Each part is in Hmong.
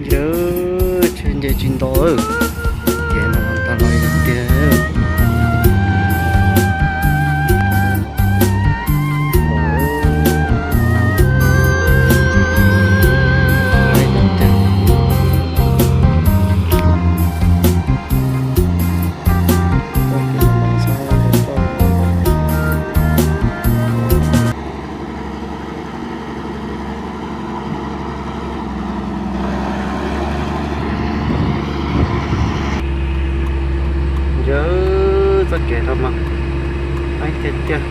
Yawg, tsheb nce tsis nto, kev no tag los tiag. Yawg, txoj kev no mas, tiag tiag.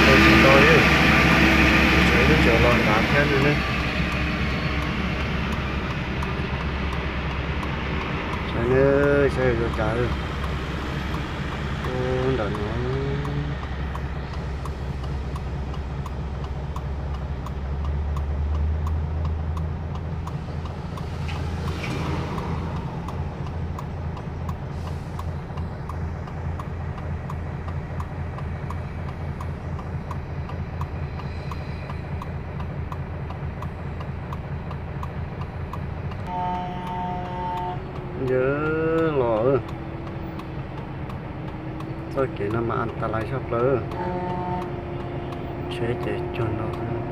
Tsis tau li, tseem los nrad thiab li ne. Saib ne, saib yuav cas. Ntawm no. Yawg los, txoj kev no mas an tas lais tshaj plaws, tsheb ces cuag no xwb.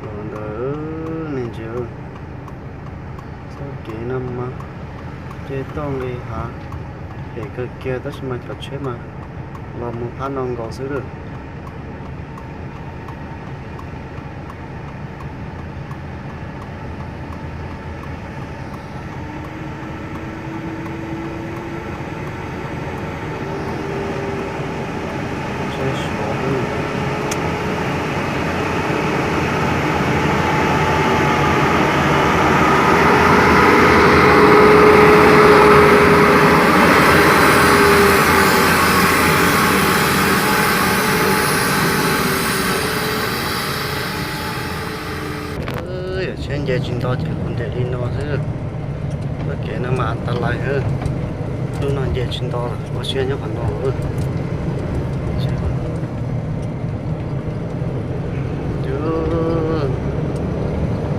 Los ntawd nej ntsia, txoj kev no mas ces toj nqis hav phem kawg kiag tab sis mas cov tsheb mas los mus phab no nkaus xwb lawm. Yog tsheb nce tsis nto ces kuv nres li no xwb. Txoj kev no mas an tas lais. Hnub no nce tsis nto lawm, ua siab nyob qhov no.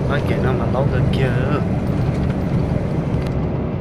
Txoj kev no mas laub kawg kiag.